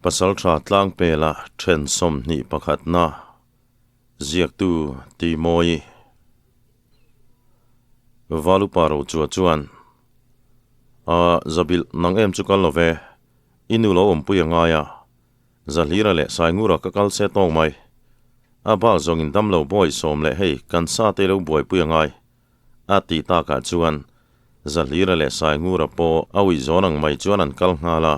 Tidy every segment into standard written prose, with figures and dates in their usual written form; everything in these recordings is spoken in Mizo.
Pasaltha Tlangpela then 21na ziaktu Timawi Valupa Rochua chuan A Zabilh nang em chu kal lo ve, i nu lo awmpui a ngai a, Zahlira leh Saingura ka kal se tawng mai. A bak zawngin damlo bawi sawm leh hei kan sa te lo buaipui a ngai. A tih takah chuan Zahlira leh Saingura pawh a uih zawn ang mai chuan an kal nghal a.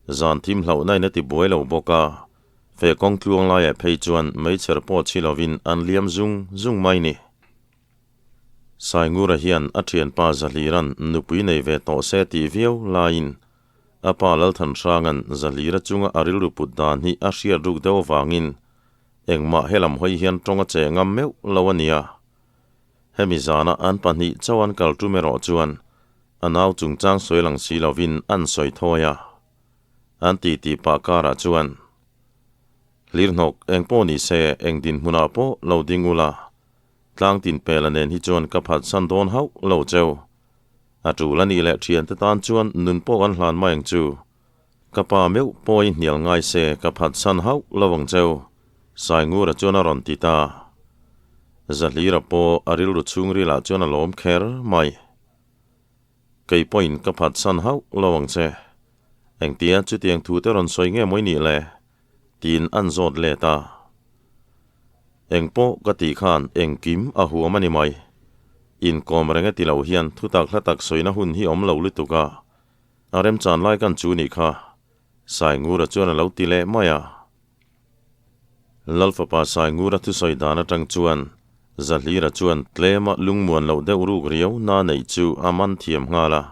Zan thim hlauhna in a ti buai lo bawk a, fe kawng tluang laiah phei chuan meichher pawh chhi lovin an liam zung zung mai ni. Saingura hian a thianpa Zahlira'n nupui nei ve tawh se tih viau laiin a pa Lalthanhranga'n Zahlira chunga a rilru put dan hi a hriat ruk deuh avangin engmah helam hawi hian tawng a che ngam meuh lo a nia. Hemi zana an pahnih chauh an kal tum erawh chuan a nau chungchang sawi lang si lovin an sawi thawi a. An titi pah karah chuan, Hlirhnawk eng pawh ni se eng dinhmunah pawh lo ding ula, tlang tin pela nen hi chuan ka phatsan dawn hauh lo cheu. A tul a nih leh thiante tan chuan nun pawh kan hlan mai ang chu. Ka pa meuh pawh i hnial ngai se ka phatsan hauh lo ang cheu, Saingura chuan a rawn ti ta. Zahlira pawh a rilru chhungrilah chuan a lawm kher mai. Kei pawhin ka phatsan hauh lo ang che. Engtia chutiang thu te rawn sawi nge mawi nih le? Tiin an zawt let a. Eng pawh ka tih khan engkim a huam a ni mai. Inkawm reng e ti lo hian thutak hla tak sawina hun hi awm lo lutuk a. A remchan lai kan chu nih kha. Saingura chuan a lo ti leh mai a. Lalfapa Saingura thusawi dan atang chuan Zahlira chuan tlema lungmuan loh deuh ruk riau na neih chu a man thiam nghal a.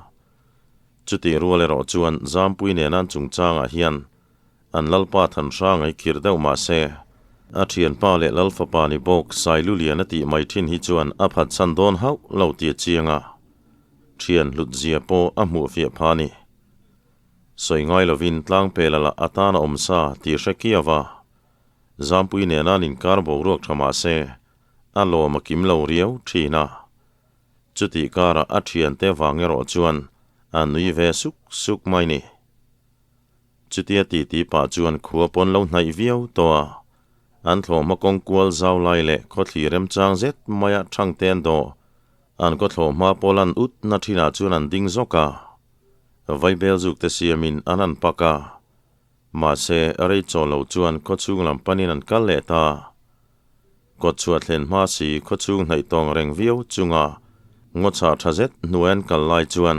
Chutih rual erawh chuan Zampui nena an chungchangah hian an Lalpa Thanhranga hi khirh deuh mah se, a thianpa leh Lalfapa ni bawk Sailulian a tih mai thin hi chuan a phatsan dawn hauh lo tih a chiang a. Thian hlutzia pawh a hmuh fiah pha a ni. Sawi ngai lovin tlangpela lah a tan a awm sa tih hre kiau a. Zampui nena an inkar boruak tha mah se, a lawm a kim lo riau thin a. Chutih karah a thiante vang erawh chuan a nui ve suk suk mai ni. Chutia titi pah chuan khua pawn lo hnaih viau tawh a. An thlawhhma kawng kual zau lai leh khawthli remchang zet maia thangte an dawh. An kaw thlawhhma pawl an ut na thinah chuan an ding zawk a. Vaibel zuk te siamin an han pak a. Mahse, rei chaw lo chuan khawchhung lam panin an kal leh ta. Kawtchhuah thlen hma si khawchhung hnaih tawng reng viau chunga ngaw chhah tha zet hnuai an kal lai chuan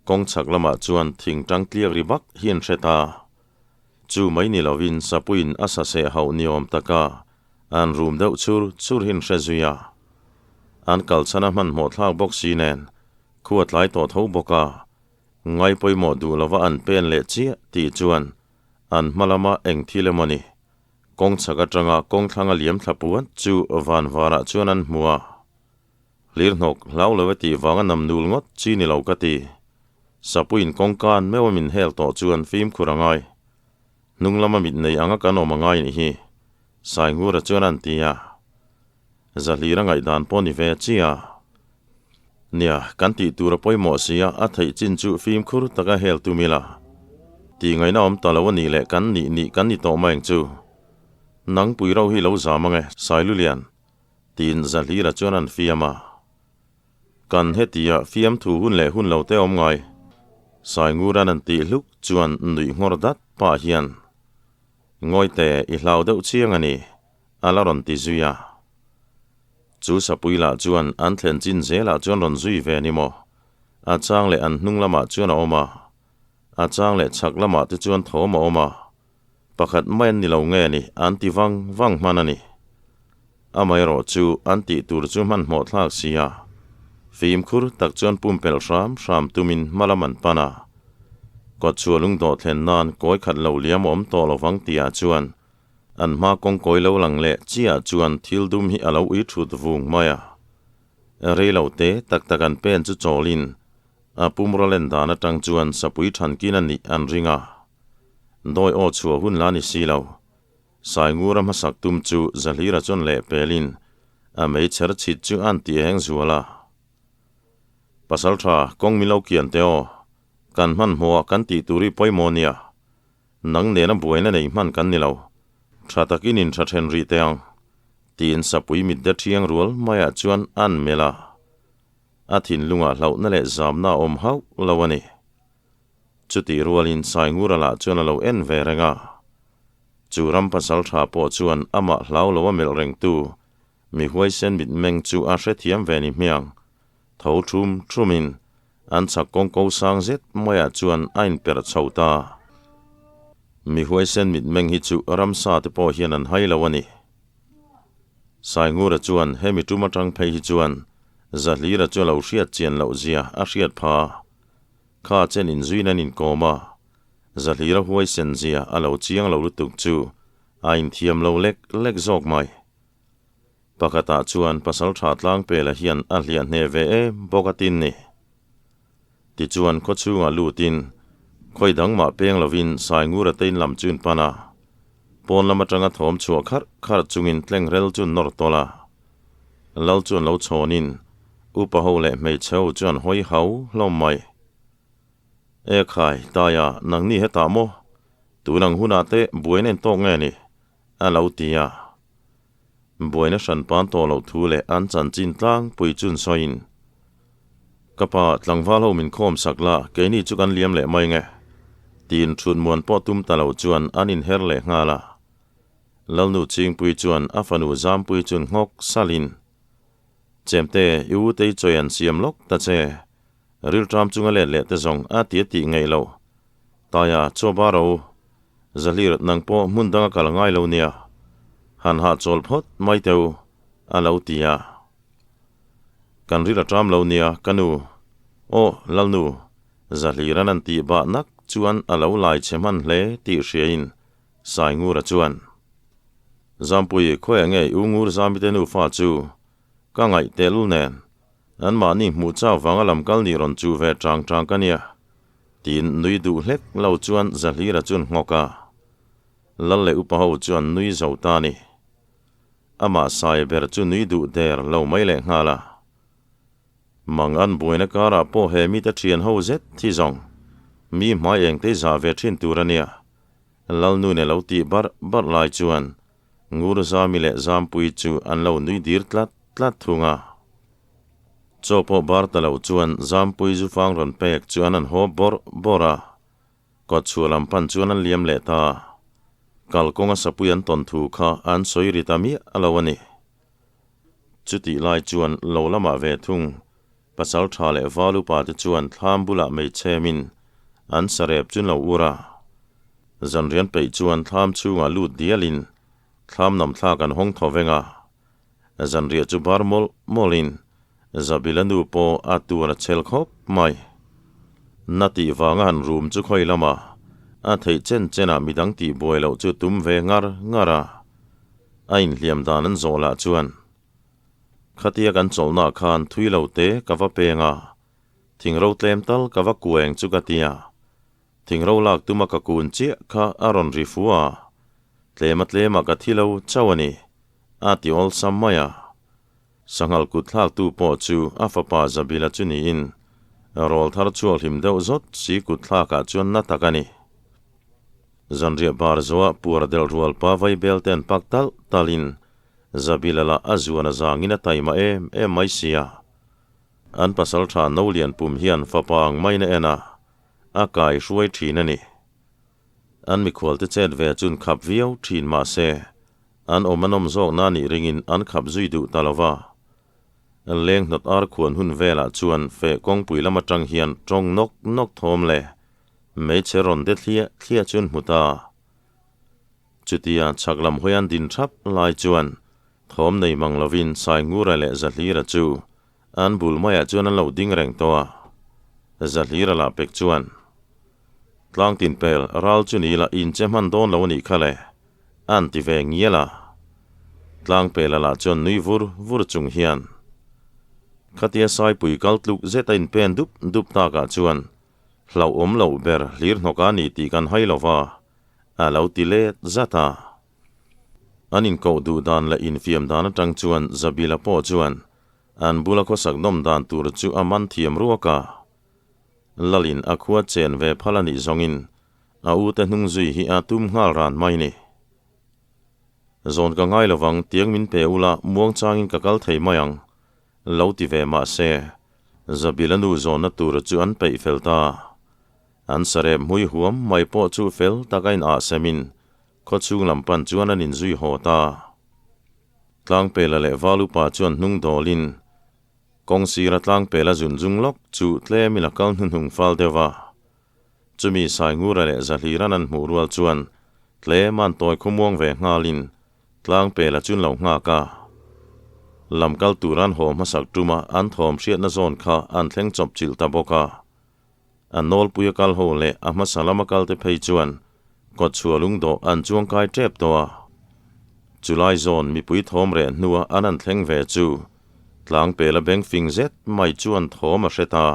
kawng chhak lamah chuan thing tang tliak ri vak hi an hre ta. Chu mai ni lovin sapuiin a sa seh hauh ni awm taka an rum deuh chur chur hi an hre zui a. An kal chhan a hmanhmawh thlak bawk si nen Khu a tlai tawh tho bawk a, ngai pawimawh duh lova an pen leh chiah tih chuan an hma lama eng thil emaw ni. Kawng chhak atanga kawng thlanga liam thla puat chu van varah chuan an hmu a. Hlir hnawk hlau lo e tih vanga nam nul ngawt chi ni lo ka ti. Sapuiin kawngka an meuh a min hel tawh chuan fimkhur a ngai. Hnung lama mit nei anga kan awm a ngai nih hi, Saingura chuan a an ti a. Zahlir a ngaihdan pawh ni ve chiah. Nia, kan tih tur a pawimawh si a, a theih chin chu fimkhur taka hel tum ila. Tih ngaihna awm ta lo a nih leh kan nih nih kan ni tawh mai ang chu. Nang pui ro hi lo zam ang e, Sailulian, tiin Zahlira chuan an fiam a. Kan hetia fiamthu hun leh hun lo te awm ngai. Saingura'n an tih hluk chuan nuih nghawr dat pah hian, Ngawite, i hlau deuh chiang a ni, A la rawn ti zui a. Chu sapui lah chuan an thlen chin zelah chuan rawn zui ve ni maw? A chang leh an hnung lamah chuan a awm a. A chang leh chhak lamah te chuan thawm a awm a. Pakhat mai an ni lo nge ni an ti vang vang hman a ni. Amaherawh chu an tih tur chu hmanhmawh thlak si a. Fimkhur tak chuan pumpelh hram hram tumin hma lam an pan a. Kawtchhuah lungdawh thlen nan kawi khat lo liam a awm tawh lovang tihah chuan An hma kawngkawi lo lang leh chiah chuan thil dum hi a lo ui thut vung mai a. Rei lo te tak tak an pen chu chawlin a pumraw len dan atang chuan sapui thankin a nih an ring a. Dawi aw chhuah hun la ni si lo. Saingura hmasak tum chu Zahlira chuan leh pelin a meichher chhit chu a an ti eng zual a. Pasaltha kawng min lo kian teh aw, kan hmanhmawh ah kan tih tur hi pawimawh nia. Nang nena buaina nei hman kan ni lo. Tha takin in tha then rih teh ang, tiin sapui mit de thiang rual maiah chuan an melh a. A thinlungah hlauhna leh zamna a awm hauh lo a ni. Chutih rualin Saingura lah chuan a lo en ve reng a. Chu ram pasal tha pawh chuan amah hlau lo a melh rengtu mi huaisen mitmeng chu a hrethiam ve ni hmiang. Tho thum thumin an chhak kawng ko sang zet maiah chuan a inperh chho ta. Mi huaisen mitmeng hi chu ramsa te pawh hian an hai lo a ni. Saingura chuan hemi tum atang phei hi chuan Zahlira chu a lo hriat chian loh zia a hriat pha. Kha chen inzuin an inkawm a, Zahlira huaisen zia a lo chiang lo lutuk chu a inthiam lo lek lek zawk mai. Pakhatah chuan pasal tha tlangpela hian a hliah hneh ve em bawk a tin ni. Tichuan khawchhungah lutin khawi dang mah peng lovin Saingura te in lam chu in pan a. Pawn lam atanga thawm chhuah kharh kharh chungin tlengrel chu nawr tawlh a. Lal chuan lo chhawnin upa ho leh hmeichhe ho chuan hawi hau hlawm mai. E khai, Taia, nangni hetah maw? Tun ang hunah te buaina in tawk nge ni? A lo ti a. Buaina hran pan tawh loh thu leh an chanchin tlangpui chun sawiin, Ka pa, tlangval ho min khawm sak la, keini chu kan liam leh mai nge? Tiin thut muan pawh tum ta lo chuan an inher leh nghal a. Lalnu Chingpui chuan a fanu Zampui chun nghawk salhin, Chemte, i u tei chawi an siam lawk ta che. Rilṭam chunga let leh te zawng a ti a tih ngaih loh. Taia, chaw bar a u. Zahlir, nang pawh hmun danga kal ngai lo nia. Han hahchawl phawt mai teh u, a lo ti a. Kan ril a ṭam lo nia, ka nu. Aw, Lalnu, Zahliran an tih bah nak chuan a lo lai chhe hman hle tih hriain Saingura chuan, Zampui, khawiah nge i u Ngur Zamite nufa chu ka ngaih tehlul nen, anmahni hmuh chau vanga lam kal nih rawn chuh ve ṭang ṭang ka nia. Tiin nui duh hlek lo chuan Zahlira chuan nghawk a, Lal leh upa ho chuan nui zo ta a ni. Amah sai ber chu nui duh der lo mai leh nghal a. Mang an buaina karah pawh he mite thian ho zet thi zawng mi hmai engte zah ve thin tur a nia. Lalnu ne lo tih barh barh lai chuan Ngurzami leh Zampui chu an lo nui dir tlat tlat thung a. Chaw pawh bar ta lo chuan Zampui zufang rawn pek chuan an haw bawrh bawrh a, kawtchhuah lam pan chuan an liam leh ta. Kalkawnga sapui an tawn thu kha an sawi ri ta miah lo a ni. Chutih lai chuan lo lamah ve thung, pasal tha leh val upa te chuan thlam bulah meichhemin an sarep chu an lo ur a. Zanrian peih chuan thlam chhungah lut dialin thlam namthlak an hawng thaw veng a. Zanriah chu bar mawlh mawlhin Zabila nu pawh a tuan a chhel khawp mai. Na tih vanga han rum chu khawi lama a theih chen chenah midang tih buai loh chu tum ve ngar ngar a, a inhliam dan an zawh lah chuan khatia kan chawlhnaah khan thui lo te ka va peng a, thingro tlem tal ka va kueng chu ka ti a, thingro lak tuma ka kun chiah kha a rawn ri fu a, tlema tlema ka thi lo chauh a ni. A ti awlsam mai a. Sanghal kut thlaktu pawh chu a fapa Zabila chu niin, rawl thar chhuak hlim deuh zawt si kut thlakah chuan na tak a ni. Zanriah bar zawhah puar delh rual pa vaibel te an pak talh talhin Zabila lah a zuan a zangin a taima em em mai si a. An pasal tha no lian pum hian fapa ang maiin a en a, a kai hruai thin a ni. An mikhualte chet ve chun khap viau thin mah se, an awm an awm zawkna nih ringin an khap zui duh ta lo va. Leng hnawt ar khuan hun velah chuan feh kawngpui lam atang hian tawng nawk nawk thawm leh hmeichhe rawn de thliah thliah chu an hmu ta. Chutia chhak lam hawi an din thap lai chuan thawm nei mang lovin Saingura leh Zahlira chu an bul maiah chuan an lo ding reng tawh a. Zahlira lah pek chuan. Tlang tin pel ral chu ni ila in che hman dawn lo a nih kha le, an ti ve ngial a. Tlang pela lah chuan nui vur vur chung hian khatia Saipui kal tluk zet a inpen dup dup takah chuan hlauhawm loh ber hlir hnawk a ni tih kan hai lo va, a lo ti let zat a. An inkoh duh dan leh infiam dan atang chuan Zabila pawh chuan an bula khawsak nawm dan tur chu a man thiam ruak a. Lalin a khua chen ve phal a nih zawngin A u te hnung zui hi a tum nghal ran mai ni. Zawn ka ngai lovang, tiang min pe ula muang changin ka kal thei mai ang, lo ti ve mah se, Zabila nu zawnna tura chu an peih fel ta. An sarep hmui huam mai pawh chu fel taka in ah semin khawchhung lam pan chuan an inzui haw ta. Tlangpela leh Valupa chuan hnung dawlin kawng sira Tlangpela zun zung lawk chu tlemin a kal hnuhnung fal deuh a. Chumi Saingura leh Zahliran an hmuh rual chuan tlem an tawi khawmuang ve nghalin Tlangpela chun lo nghak a. Lam kal tur an haw hmasak tuma an thawm hriatna zawn kha an thleng chawp chilh ta bawk a. A nawlpui a kal ho leh a hmasa lama kalte phei chuan kawtchhuah lungdawh an chuang kai tep tawh a. Chulai zawn mipui thawm reh hnua an an thleng ve chu Tlangpela beng fing zet mai chuan thawm a hre ta.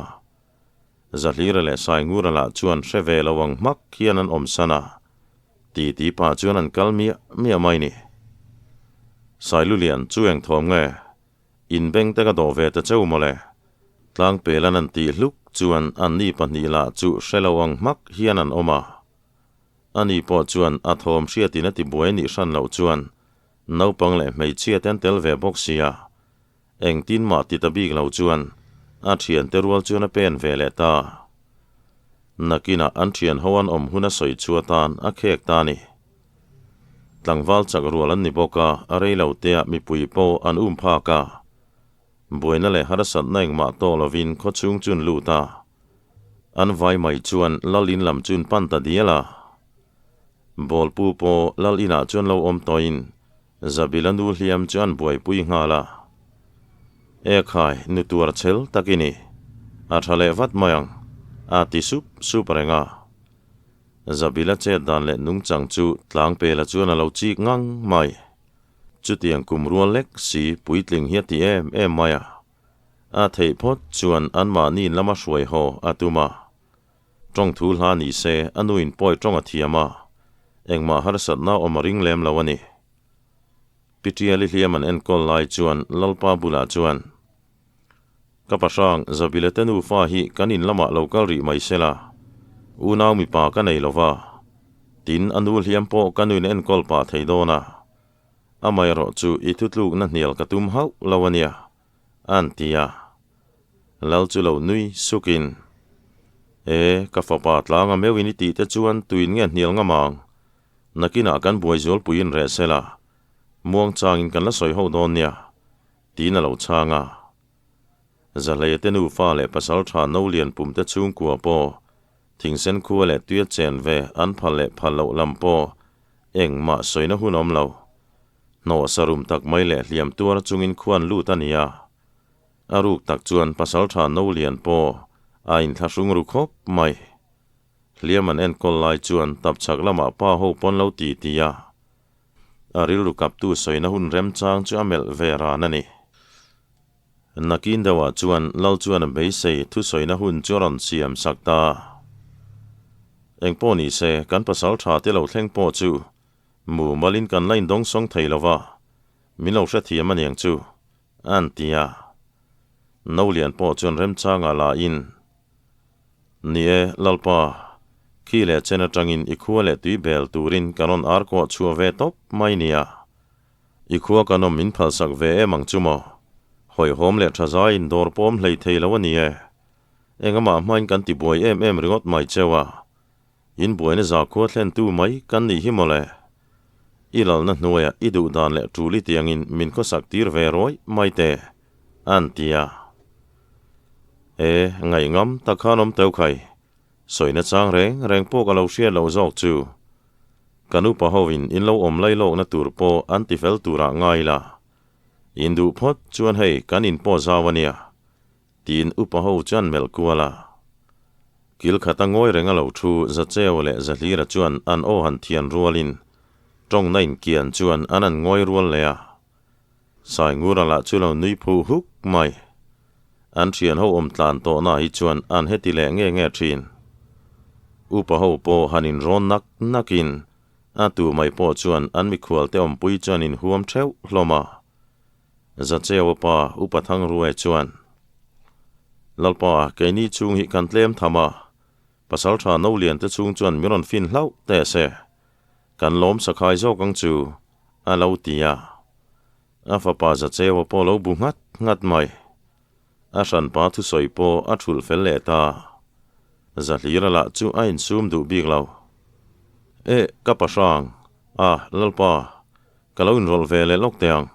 Zahlira leh Saingura lah chuan hre ve lo ang hmak hian an awm san a, ti ti pah chuan an kal miah miah mai ni. Sailulian chu eng thawm nge? In beng te ka dawh ve ta cheu mawle. Tlangpelan an tih hluk chuan anni pahnih lah chu hre lo ang hmak hian an awm a. Ani pawh chuan a thawm hriatin a ti buai nih hran loh chuan naupang leh hmeichhia te an tel ve bawk sia. Engtin mah ti ta bik lo chuan a thiante rual chuan a pen ve leh ta. Nakinah an thian ho an awm hun a sawi chu atan a khek ta a ni. Tlangval chak rual an ni bawk a, a rei lo teah mipui pawh an um phak a. Buaina leh harsatna engmah tawh lovin khawchhung chu an lut a. An vai mai chuan Lal in lam chu an pan ta dial a. Bawlpu pawh Lal inah chuan lo awm tawhin Zabila nu hliam chu an buaipui nghal a. E khai, nu tuar chhel tak i ni. A tha leh vat mai ang, a ti sup sup reng a. Zabila chet dan leh nungchang chu Tlangpela chuan a lo chik ngang mai. Chutiang kum rual lek si puitling hi a ti em em mai a. A theih phawt chuan anmahni in lama hruai haw a tum a. Tawng thu hla ni se a nuin pawi tawng a thiam a, engmah harsatna awm a ring lem lo a ni. Pi Tiali hliam an enkawl lai chuan Lalpa bulah chuan, Ka pahrang, Zabila te nufa hi kan in lamah lo kal rih mai sela, unau mipa ka nei lo va, tin a nu hliam pawh ka nuin enkawl pah thei dawn a, amaherawh chu i thutlukna hnial ka tum hauh lo a nia, an ti a. Lal chu lo nui sukin, E, ka fapa tlanga meuhin i tih te chuan tuin nge hnial ngam ang? Nakinah kan buai zualpuiin reh sela, muang changin kan la sawi ho dawn nia. Tiin a lo chhang a. Zahleia te nufa leh pasal tha no lian pum te chhungkua pawh thingsen khua leh tuia chen ve an phal leh phal loh lam pawh engmah sawina hun awm lo. Hnawh sarum tak mai leh hliam tuar chungin khuan lut a ni a. A ruk tak chuan pasal tha no lian pawh a inthlahrung ru khawp mai. Hliam an enkawl lai chuan tapchhak lamah pa ho pawn lo ti ti a. A rilru kaptu sawina hun remchang chu a melh ve ran a ni. Nakin deuhah chuan Lal chuan a beisei thusawina hun chu a rawn siam sak ta. Engpawh ni se, kan pasal tha te lo thleng pawh chu mumalin kan la indawngsawng thei lo va, min lo hrethiam aniang chu, an ti a. Nolian pawh chuan remchangah la in, Ni e, Lalpa, khi leh chen atangin i khua leh tui bel turin ka rawn ar kuah chhuah ve tawp mai nia. I khua kan awm min phalsak ve em ang chu maw? Hawihhawm leh tha zaiin dawr pawm hlei thei lo a ni e. Engamah hmain kan ti buai em em ringawt mai cheu a. In buaina zakhua thlentu mai kan nih hi mawle. I lalna hnuaiah i duh dan leh tul i tiangin min khawsak tir ve rawih mai te, an ti a. E, ngaihngam tak khan awm teuh khai. Sawina chang reng reng pawh ka lo hriat loh zawk chu. Kan upa hovin in lo awm lai lawkna tur pawh an ti fel turah ngai la. In duh phawt chuan hei kan in pawh zau a nia. Tiin upa ho chuan melh kual a. Kil khata ngawi reng a lo thu Zacheu leh Zahlira chuan an aw han thian rualin tawngna inkian chuan an an ngawi rual leh a. Saingura lah chu lo nui phuh huk mai. An thian ho awm tlan tawhna hi chuan an heti leh nge nge thin. Upa ho pawh han inrawn nak nakin a tu mai pawh chuan an mikhualte awmpui chuan inhuam theuh hlawm a. Zacheua pa Upa Thangruai chuan, Lalpa, keini chhung hi kan tlem tham a, Pasalṭha Nolian te chhung chuan min rawn fin hlauh teh se, kan lawm sakhai zawk ang chu, a lo ti a. A fapa Zacheua pawh lo bu nghat nghat mai. A hranpa thusawi pawh a thulh fel leh ta. Zahlira lah chu a insum duh bik lo. Eh, ka pa hrang. A, Lalpa, ka lo inrawlh ve leh lawk teh ang.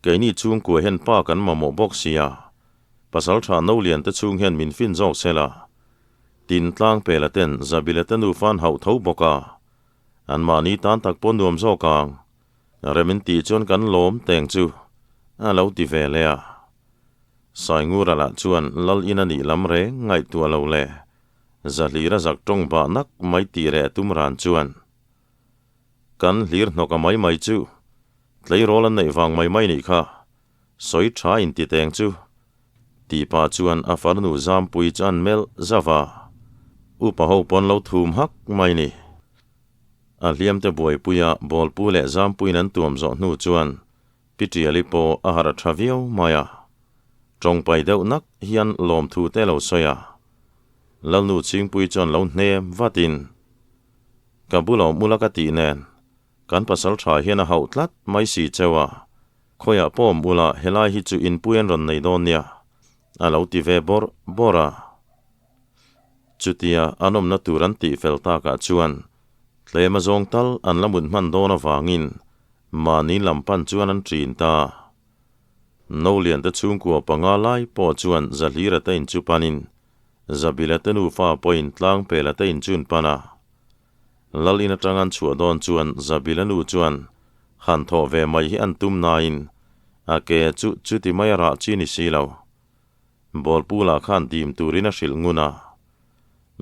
Keini chhungkua hian pa kan mamawh bawk sia. Pasalṭha Nolian te chhung hian min fin zawk se la. Tin Tlangpela ten Zabila te nufa an hauh tho bawk a. Anmahni tan tak pawh nuam zawk ang. Rem in tih chuan kan lawm teng chu a lo ti ve leh a. Saingura lah chuan lal in a nih lam reng ngaihtuah lo le. Zahlira zak tawng bah nak mai tih reh tum ran chuan kan hlir hnawk a mai mai chu tleirawl an neih vang mai mai nih kha sawi tha in ti teng chu tih pah chuan a farnu Zampui chu an melh zauh a. Upa ho pawn lo thum hak mai ni. A hliamte buaipuia Bawlpu leh Zampuiin an tuam zawh hnu chuan Pi Tiali pawh a harh a tha viau mai a. Tawngpai deuh nak hian lawmthu te lo sawi a. Lalnu Chhingpui chuan lo hnem vatin, Ka bulo mula ka tih nen, kan pasal tha hian a hauh tlat mai si cheu a, khawiah pawh awm ula helai hi chu inpui an rawn nei dawn nia, a lo ti ve bawrh bawrh a. Chutia an awmna tur an tih fel takah chuan tlem a zawng tal an la mut hman dawn avangin mahni lam pan chuan an ṭin ta. Nolian te chhungkua panga lai pawh chuan Zahlira te in chu panin Zabila te nufa pawhin Tlangpela te in chu an pan a. Lal in aṭang an chhuah dawn chuan Zabila nu chuan han thawh ve mai hi an tum nain a ke chu chuti mai a rah chi ni si lo. Bawlpu lah khan dim turin a hrilh ngun a,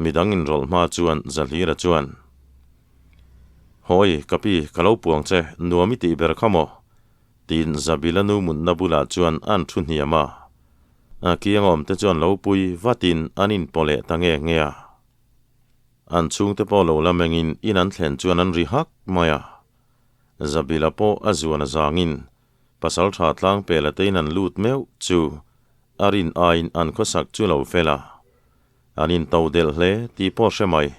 midang inrawlh hma chuan Zahlira chuan, Hawi, ka pi, ka lo puang che, nuam i tih ber kha maw? tiin Zabila nu mutna bulah chuan an thu hniam a. A kiang awmte chuan lo pui vatin an inpaw leh ta nge nge a. An chhungte pawh lo la mengin in an thlen chuan an ri hak mai a. Zabila pawh a zuan a zangin Pasalṭha Tlangpela tein an lut meuh chu a rin aiin an khawsak chu lo fel a, an into delh hle tih pawh hre mai.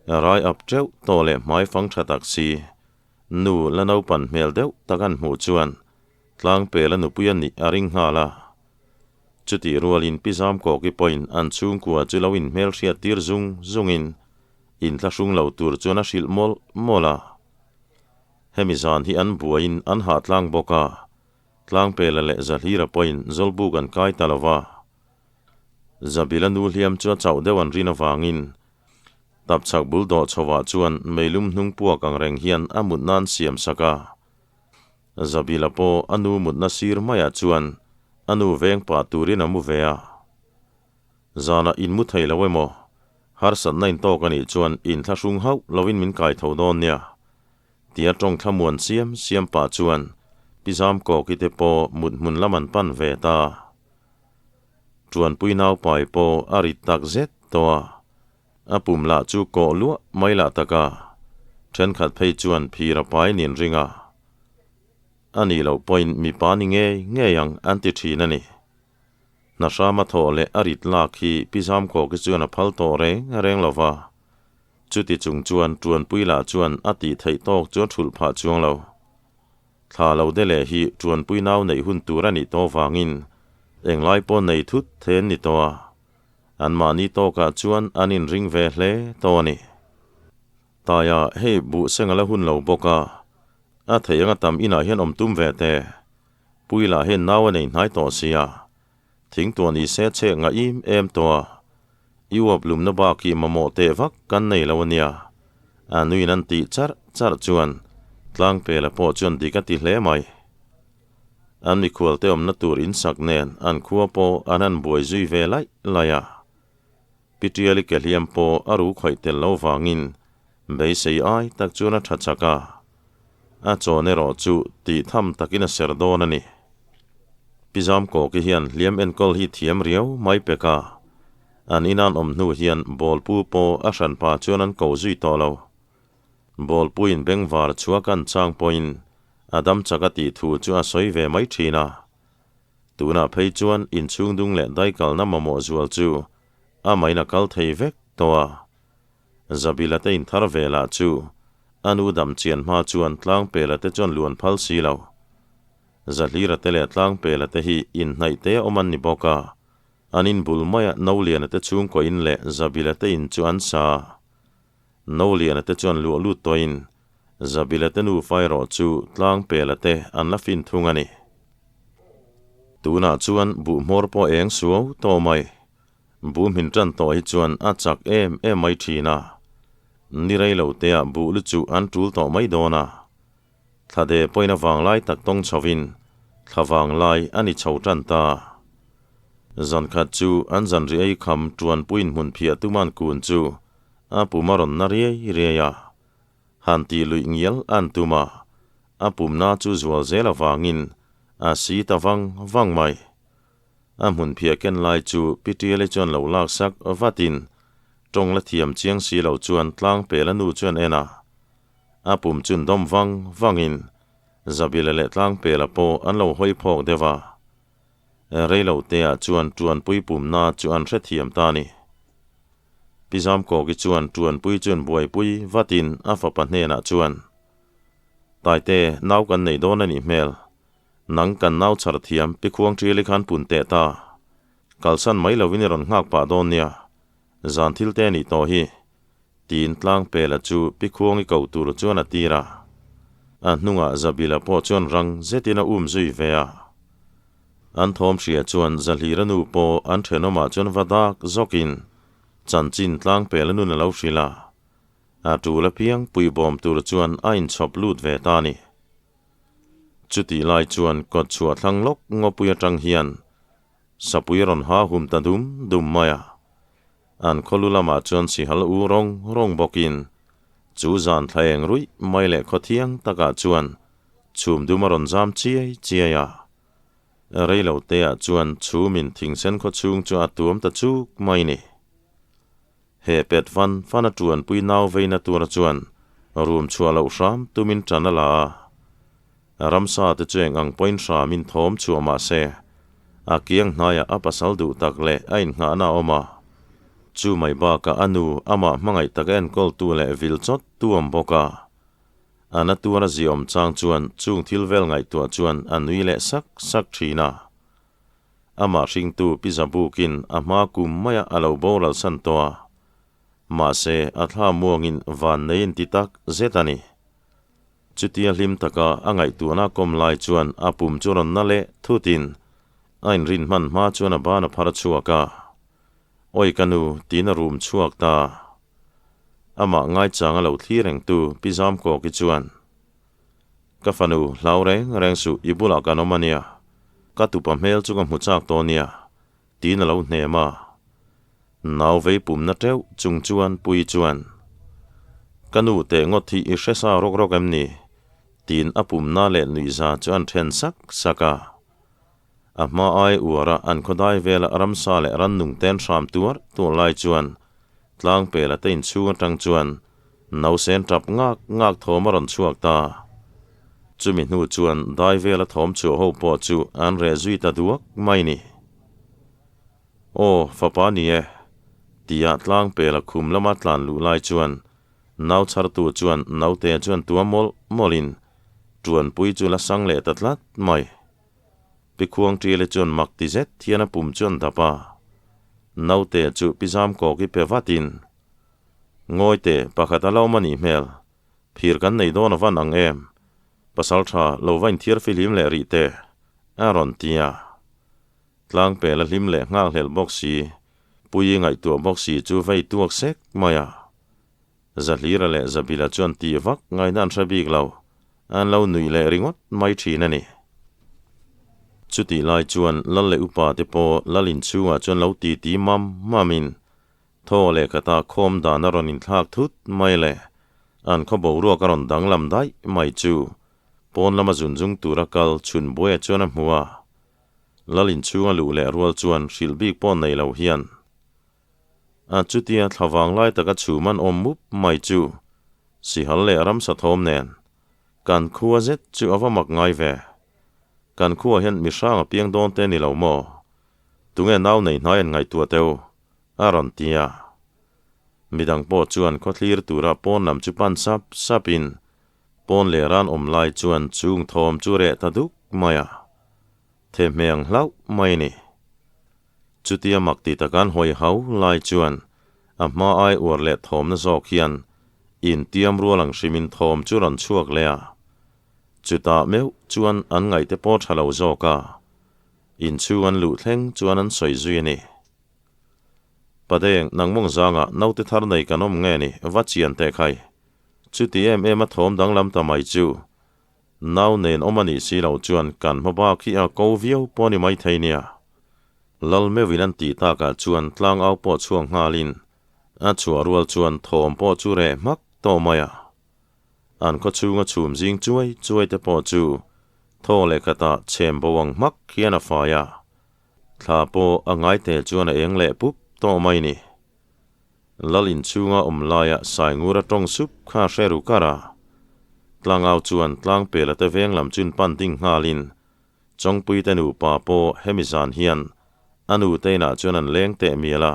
Rai ap teuh tawh leh hmai fang ṭha tak si, nu la naupan hmel deuh tak an hmuh chuan Tlangpela nupui a nih a ring nghal a. Chutih rualin Pi Zamkawki pawhin an chhungkua chu lo inhmelhriat tir zung zungin inthlahrung lo tur chuan a hrilh mawlh mawlh a. Hemi zan hi an buaiin an hah tlang bawk a, Tlangpela leh Zahlira pawhin Zawlbuk an kai ta lo va. Zabila nu hliam chu a chauh deuh an rin avangin tapchhak bul dawh chhovah chuan meilum hnung puak ang reng hian a mutna an siam sak a. Zabila pawh a nu mutna sir maiah chuan a nu veng pah turin a mu ve a. Zanah in mu thei lo emaw? Harsatna in tawk a nih chuan in thlahrung hauh lovin min kai tho dawn nia. Tia tawng thlamuan siam siam pah chuan Pi Zamkawki te pawh mut hmun lam an pan ve ta. Ṭuanpui naupai pawh a rit tak zet tawh a, a pum lah chu kawh luah mai lah tak a, ṭhenkhat phei chuan phir a pai nin ring a. A nih loh pawhin mipa ni ngei ngei ang an ti ṭhin a ni. Hna hrama thawh leh a rit lak hi Pi Zamkawki chuan a phal tawh reng reng lo va. Chuti chung chuan Ṭuanpui lah chuan a tih theih tawk chu a ṭhulh phah chuang lo. Thla lo de leh hi Ṭuanpui nau neih hun tur a nih tawh vangin englai pawh nei thut the an ni tawh a, anmahni tawkah chuan an inring ve hle tawh a ni. Taia hei buh seng a la hun lo bawk a, a theih anga tam inah hian awm tum ve teh. Pui lah hian nau a nei hnai tawh sia, thingtuah ni se chhek ngah im em tawh a, i uap lumna bak hi mamawh teh vak kan nei lo a nia. A nuin an tih charh charh chuan Tlangpela pawh chuan dik a ti hle mai. An mikhualte awmna tur insak nen an khua pawh an han buai zui ve laih laih a. Pi Tiali ke hliam pawh a ru khawih tel lo vangin beisei ai tak chuan a tha chak a. A chawn erawh chu tih tham takin a ser dawn a ni. Pi Zamkawki hian hliam enkawl hi thiam riau mai pek a, an inan awm hnu hian bawlpu pawh a hranpa chuan an ko zui tawh lo. Bawlpuiin bengvar chhuak an chang pawhin a dam chak a tih thu chu a sawi ve mai thin a. Tunah phei chuan inchhung dung leh daikalna mamawh zual chu a main a kal thei vek tawh a. Zabila te inthar ve lah chu a nu dam chian hma chuan Tlangpela te chuan luan phal si lo. Zahlira te leh Tlangpela te hi inhnaih te awm an ni bawk a, an inbul maia Noliana te chhungkaw in leh Zabila te in chu an sa. Noliana te chuan luah lut tawhin Zabila te nufa erawh chu Tlangpela te an la fin thung a ni. Tunah chuan buhhmawr pawh eng suau tawh mai. Buh hmin tan tawh hi chuan a chak em em mai thin a. Ni rei lo teah buh lu chu an tul tawh mai dawn a. Thlade pawhin a vanglai tak tawng chhovin thla vanglai a ni chho tan ta. Zan khat chu an zanri ei kham tuanpuiin hmun phiah tuman kun chu a pum a rawn na riai riai a. Han tih luih ngial an tum a, a pumna chu zual zel avangin a si ta vang vang mai. A hmun phiah ken lai chu Pitiali chuan lo laksak vatin tawng la thiam chiang si lo chuan Tlangpela nu chuan en a. A pum chun dawm vang vangin Zabila leh Tlangpela pawh an lo hawi phawk deuh a. Reilo teah chuan Tuanpui pumna chu an hrethiam ta a ni. Pi Zamkawki chuan Tuanpui chuan buaipui vatin a fapa hnenah chuan, Taite, nau kan nei dawn a nih hmel. Nang kan nau chhar thiam Pi Khuangṭiali khan pun teh ta. Kalsan mai lovin i rawn nghak pah dawn nia. Zan thil te nih tawh hi. Tiin Tlangpela chu Pi Khuangi ko tur chuan a tir a. A hnungah Zabila pawh chuan rang zetin a um zui ve a. An thawm hria chuan Zahlira nu pawh an thenawmah chuan va dak zawkin chanchin Tlangpela nun a lo hrilh a. A tul apiang puibawm tur chuan a inchhawp lut ve ta a ni. Chutih lai chuan kawt chhuah thlang lawk ngawpui atang hian sapui a rawn ha hum ta dum dum mai a. An khawlu lamah chuan sihal u rawng rawng bawkin chu zan thla eng ruih mai leh khaw thiang takah chuan chhum dum a rawn zam chiai chiai a. Rei lo teah chuan chhumin thingsen khaw chhung chu a tuam ta chuk mai ni. He pet fan fan a tuanpui nau veina tura chuan rum chhuah loh hram tumin tan a la a. Ramsa te chu eng ang pawhin hramin thawm chhuah mah se, a kiang hnaiah a pasal duh tak leh a innghahna a awm a. Chu mai bakah a nu amah hmangaih taka enkawltu leh vil chawt tu awm bawk a. A na tuar a ziaawm chang chuan chung thil vel ngaihtuah chuan a nui leh sak sak thin a. Amah hringtu Pi Zabukin a hma kum maia a lo boral san tawh a, mahse a thla muangin van nei inti tak zet a ni. Chutia hlim taka a ngaihtuahna kawm lai chuan a pum chu rawn na leh thutin a inrin hman hma chuan a ban a phar chhuak a, Awi ka nu tiin a rum chhuak ta. Amah ngaichang a lo thlir rengtu Pi Zamkawki chuan, Ka fanu, hlau reng reng suh, i bulah kan awm a nia. Ka tupa hmel chu ka hmu chak tawh nia, tiin a lo hnem a. Nau vei pumna teuh chung chuan Puii chuan, Ka nu teh ngawt hi i hre sa rawk rawk em ni? tiin a pumna leh nuihza chu an then sak sak a. A hma ai uara an khawdai vela ramsa leh rannung ten hram tuar tuar lai chuan Tlangpela te inchhung atang chuan nausen tap ngak ngak thawm a rawn chhuak ta. Chumi hnu chuan dai vela thawm chhuah ho pawh chu an reh zui ta duak mai ni. Aw, fapa ni e, tia Tlangpela khum lama tlan luh lai chuan nau chhartu chuan naute chuan tua mawlh mawlhin Tuanpui chu la sang leh ta tlat mai. Pi Khuangṭiali chuan mak ti zet hian a pum chuan dap a. Naute chu Pi Zamkawki pe vatin, Ngawite, pakhat a lo awm a nih hmel. Phir kan nei dawn a van ang em? Pasalṭha lo va inthiar fihlim leh rih teh, a rawn ti a. Tlangpel a hlim leh nghakhlelh bawk si, Puii ngaihtuah bawk si chu vei tuak sek mai a. Zahlira leh Zabila chuan tih vak ngaihna an hre bik lo, an lo nuih leh ringawt mai thin a ni. Chutih lai chuan Lal leh upa te pawh Lal inchhungah chuan lo titi mam mamin thaw leh khata khawm dan a rawn inthlak thut mai le, an khaw boruak a rawn danglam daih mai chu pawn lama zun zung tura kal chhun buaia chuan a hmu a. Lal inchhunga luh leh rual chuan hrilh bik pawh nei lo hian A chutia thla vang lai taka chhum an awm mup mai chu Sihal leh ramsa thawm nen kan khua zet chu a va mak ngai ve. Kan khua hian mihrang a piang dawn te ni lo maw? Tunge nau nei hnai an ngaihtuah teu? a rawn ti a. Midang pawh chuan khawthlir tura pawn lam chu pan sap sapin pawn leh ran awm lai chuan chung thawm chu reh ta duk mai a. Thehmeh ang hlauh mai a ni. Chutia mak ti takan hawi hau lai chuan a hma ai uar leh thawmna zawk hian intiam rual ang hrimin thawm chu rawn chhuak leh a. Chutah meuh chuan an ngaihte pawh tha lo zawk a, inchhung an luh thleng chuan an sawi zui a ni. Padeng, nangmawng zangah naute thar nei kan awm nge ni, va chian teh khai. Chuti em em a thawm danglam ta mai chu. Nau nen awm a nih si loh chuan kan hma bak hi a ko viau pawh ni mai thei nia. Lal meuhin an tih takah chuan tlangau pawh chhuak nghalin a chhuah rual chuan thawm pawh chu reh hmak tawh mai a. An khaw chhunga chhum zing chuai chuai te pawh chu thaw leh khatah chhem bo ang hmak hian a fai a. Thla pawh a ngai tel chuan a eng leh pup tawh mai ni. Lal inchhunga awm laia Saingura tawng sup kha hre ru kar a. Tlangau chuan tlangpela te veng lam chun pan ding nghalin Chawngpuite nupa pawh hemi zan hian a nute inah chuan an leng teh mial a.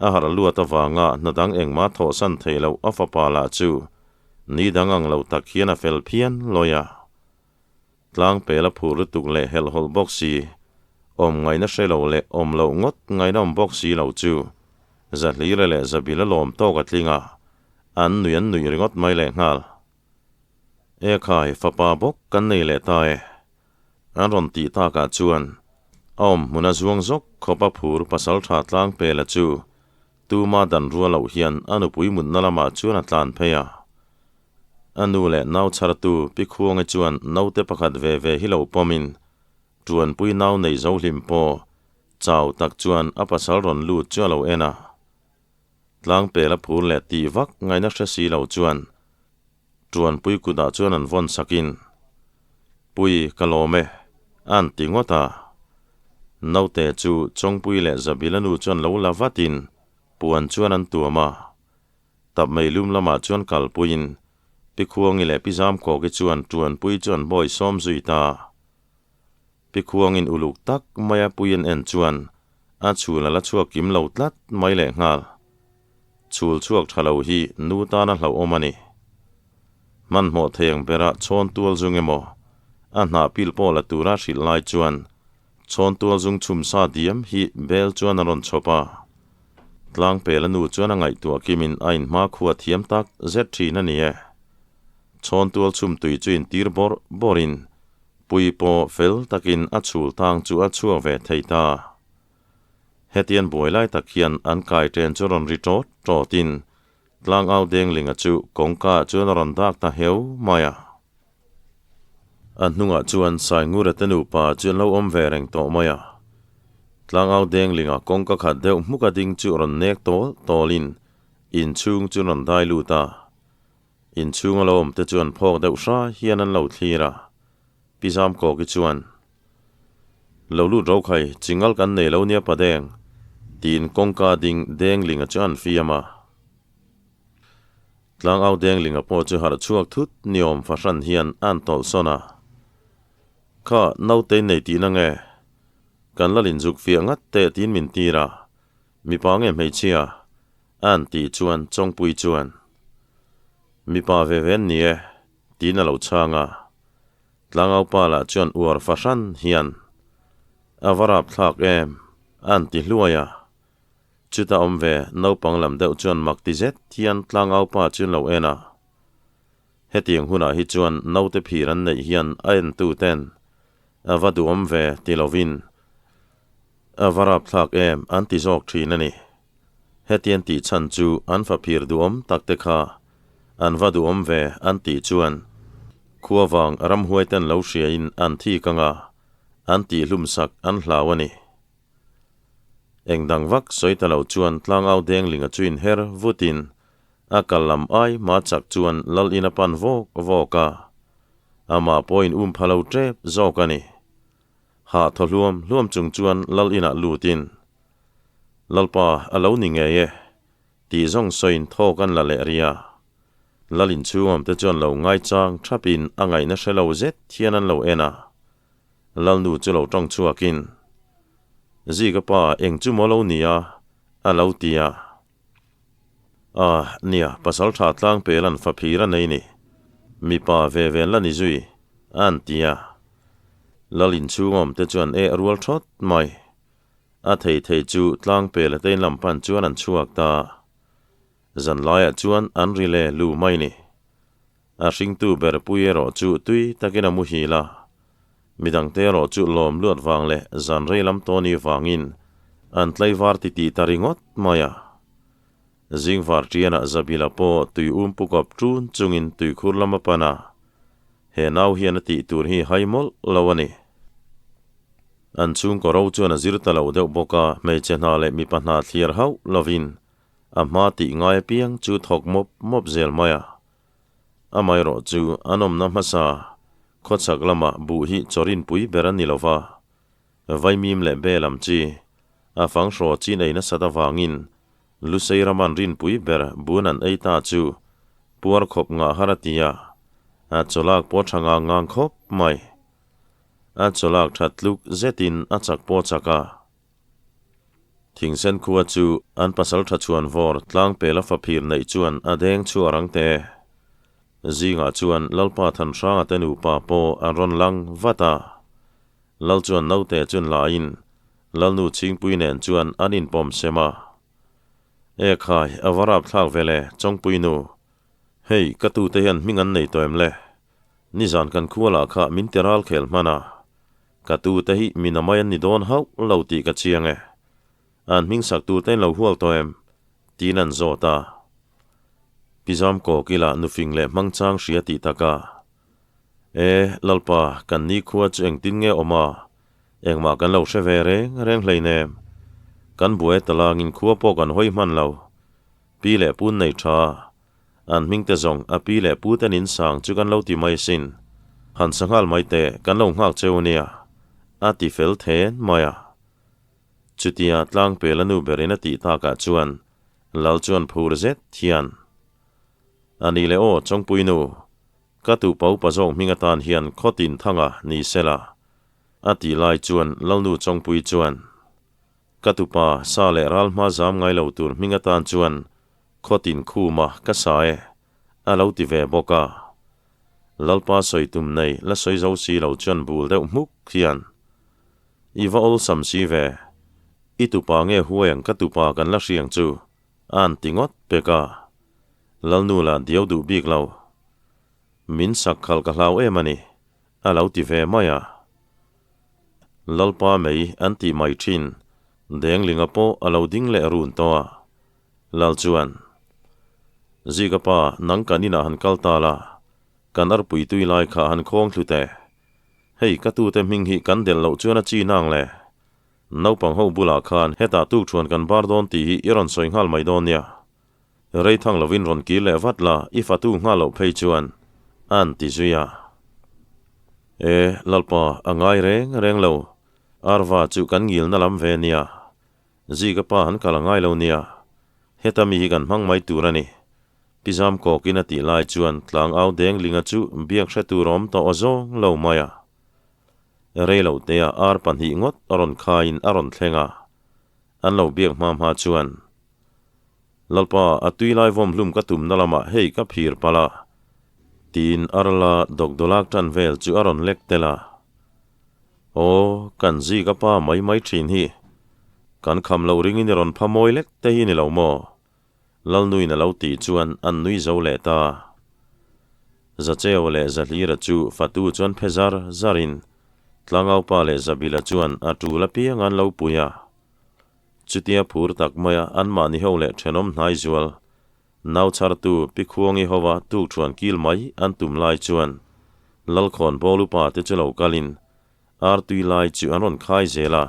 A harh luat avanga hna dang engmah thawhsan thei loh a fapa lah chu ni dang ang lo tak hian a fel phian lawi a. Tlangpel a phur lutuk leh helhhawlh bawk si, awm ngaihna hre lo leh awm loh ngawt ngaihna awm bawk si lo chu Zahlira leh Zabila lawm tawk a tling a, an nui an nuih ringawt mai leh nghal. E khai, fapa bawk kan nei leh ta e. An rawn tih takah chuan a awm hmuna zuang zawk khawpa phur pasaltha Tlangpela chu tuma dan rual loh hian a nupui mutna lamah chuan a tlan phei a. A nu leh nau chhartu Pi Khuangi chuan naute pakhat ve ve hi lo pawmin Ṭuanpui nau nei zo hlim pawh chau tak chuan a pasal rawn lut chu a lo en a. Tlangpel a phur leh tih vak ngaihna hre si lo chuan Ṭuanpui kutah chuan an vawn sakin, Pui, ka lawm e, a'n ti ngawt a. Naute chu Chawngpui leh Zabila nu chuan lo la vatin puan chuan an tuam a. Tap mei lum lamah chuan kalpuiin Pi Khuangi leh Pi Zamkawki chuan Ṭuanpui chu an bawi sawm zui ta. Pi Khuangin uluk tak maia pui an en chuan a chhul a la chhuak kim lo tlat mai leh nghal. Chhul chhuak ṭha lo hi nu tana hlauhawm a ni. Hmanhmawh thei ang bera chhawn tual zung emaw a hnah pil pawh la tura hrilh lai chuan Chhawn tual zung chhum sa diam hi bel chuan a rawn chhawp a. Tlangpel a nu chuan a ngaihtuah kimin a inhma khua thiam tak zet thin a ni e. Chhawn tual chhum tui chu intir bawrh bawrhin pui pawh fel takin a chhul tang chu a chhuak ve thei ta. Hetian buai lai tak hian an kai ṭen chu rawn ri ṭawt ṭawtin Tlangau Denglinga chu kawngka ah chuan a rawn dak ta heu mai a. A hnungah chuan Saingura te nupa chu an lo awm ve reng tawh mai a. Tlangau Denglinga kawngka khat deuh hmuka ding chu rawn nek tawl tawlin inchhung chu rawn dai lut a. Inchhung a lo awm te chuan phawk deuh hra hian an lo thlir a. Pi Zamkawki chuan, Lo lut ro khai, chingal kan nei lo nia Padeng, tiin kawngka ding Denglinga chu an fiam a. Tlangau Denglinga pawh chu harh chhuak thut niawm fahran hian a'n tawlh sawn a. Kha, naute nei tihna nge? Kan la linzuk fiah ngat teh tiin min tir a, mipa nge hmeichhia? A'n tih chuan Chawngpui chuan, Mipa ve ve an ni e, tiin a lo chhang a. Tlangau pa lah chuan uar fahran hian, A va rapthlak em? A'n ti hluai a. Chuta awm ve, naupang lam deuh chuan mak ti zet hian tlangau pa chu lo en a. Hetiang hunah hi chuan naute phir an neih hian a entu ten a va duhawm ve ti lovin a va rapthlak em an ti zawk thin a ni. Hetian tih chhan chu an fa phir duhawm tak te kha an va duhawm ve an tih chuan khuavang ramhuai ten lo hriain an thik anga an tihhlumsak an hlau a ni. Eng dang vak sawi ta lo chuan tlangau Denglinga chu inher vutin a kal lam ai hma chak chuan Lal in a pan vawk vawk a, amah pawhin um pha lo tep zawk a ni. Hah thaw hluam hluam chung chuan Lal inah lutin, Lalpa a lo ni ngei e, tih zawng sawiin thawk an la leh ria. Lal inchhungawm te chuan lo ngaichang thapin a ngaihna hre lo zet hian an lo en a. Lalnu chu lo tawng chhuakin, Zika pa, eng chu maw lo ni a? a lo ti a. A, nia, pasal tha tlang pel an fa phir a nei ni. Mipa ve ve an la ni zui, a an ti a. Lal inchhung awm te chuan eh rual thawt mai. A thei thei chu tlang pel a te in lam pan chuan an chhuak ta. Zan laiah chuan an ri le lu mai ni. A hringtu ber pui erawh chu tui takin a muhil a. Midangte erawh chu lawm luat vang leh zan rei lam tawni vangin an tlaivar titih ta ringawt mai a. Zingvar ṭianah Zabila pawh tui um pu kawp ṭun chungin tuikhur lam a pan a, he nau hian a tih tur hi hai mawlh lo a ni. An chhungkaw ro chuan a zir ta lo deuh bawk a, hmeichhe hna leh mipa hna thliar hauh lovin a hma tih ngai apiang chu thawk mawp mawp zel mai a. Amaherawh chu an awmna hmasa khawchhak lamah buh hi chawrinpui ber a ni lo va, Vaimim leh be lam chi a fang hraw chin ei nasat avangin Lusei raman rinpui ber bun an ei ta chu puar khawp ngah har a ti a, a chawlak pawh tha ngang ngang khawp mai. A chawlak that tluk zetin a chak pawh chak a. Thingsen khua chu an pasal tha chhuan vawr tlang pela faphir neih chuan a deng chu a rang te. Zingah chuan Lalpa Thanhranga te nupa pawh an rawn lang vat a. Lal chuan naute chun laiin Lalnu Chhingpui nen chuan an inpawm sem a. E khai, a va rap thlak ve le, Chawngpui nu. Hei, ka tute hian hming an nei tawh em le? Nizan kan khua lah kha min ti ral khel hman a. Ka tute hi min a mai an ni dawn hauh lo tih ka chiang e. An hming sak tur te in lo hual tawh em? Tiin an zawt a. Pi Zamkawk ila nufing leh hmangchang hria tih taka. E, Lalpa, kan nikhua chu engtin nge awm a? Engmah kan lo hre ve reng reng hleinem. Kan buai talangin khua pawh kan hawi hman lo. Pi leh pun nei tha. An hming te zawng a pi leh pu ten in sang chu kan lo ti mai sin. Han sa nghal mai teh, kan lo nghak cheu nia. A ti fel then mai a. Chutia tlangpel a nu berin a tih takah chuan Lal chuan phur zet hian, A ni leh aw, Chawngpui nu, Ka tupa upa zawk hming atan hian Khawtin Thanga ni sela, a tih lai chuan Lalnu Chawngpui chuan, Ka tupa sa leh ral hma zam ngai lo tur hming atan chuan Khawtin Khuma ka sa e, a lo ti ve bawk a. Lalpa sawi tum nei la sawi zo si lo chuan bul deuh hmuk hian, I va awlsam si ve, i tupa nge huai ang ka tupa kan la hriang chu, A'n ti ngawt pek a, Lalnu la diau duh bik lo. Min sak khalh ka hlau em a ni, a lo ti ve mai a. Lalpa mei an tih mai thin, Denglinga pawh a lo ding leh run tawh a. Lal chuan, Zika pa, nang kan inah han kal ta la, kan arpui tui lai kha han khawng thlu teh. Hei ka tute hming hi kan delh loh chuan a chi nang le. Naupang ho bulah khan hetah tuk thuan kan bar dawn tih hi i rawn sawi nghal mai dawn nia. Rei thang lovin rawn kir leh vat la, i fatu nghal loh phei chuan a'n ti zui a. E, Lalpa, a ngai reng reng lo. Arva chu kan ngilna lam ve nia. Zika pa han kal a ngai lo nia. Heta mi hi kan hmang mai tur a ni. Pi Zam kawkin a tih lai chuan tlangau Denglinga chu biak hre tur a awm tawh aw zawng lo mai a. Rei lo te ah ar pahnih ngawt a rawn khaiin a rawn thleng a, an lo biak hma hma chuan, Lalpa, a tui lai vawm hlum ka tumna lamah hei ka phir palh a, tiin arla dawkdawlak tan vel chu a rawn lek tel a. Aw, kan zik a pa mai mai thin hi. Kan kham loh ringin i rawn pha mawi lek te hi ni lo maw? Lalnuin a lo tih chuan an nui zo leh ta. Zacheu leh Zahlira chu fatu chuan phe zar zarin Tlangaupa leh Zabila chuan a tul apiang an lo pui a. Chutia phur tak maia anmahni ho leh thenawm hnai zual nau chhartu Pi Khuangi hova tukthuan kil mai an tum lai chuan Lalkhawn Bawlu pa te chu lo kalin artui lai chu an rawn khai zel a.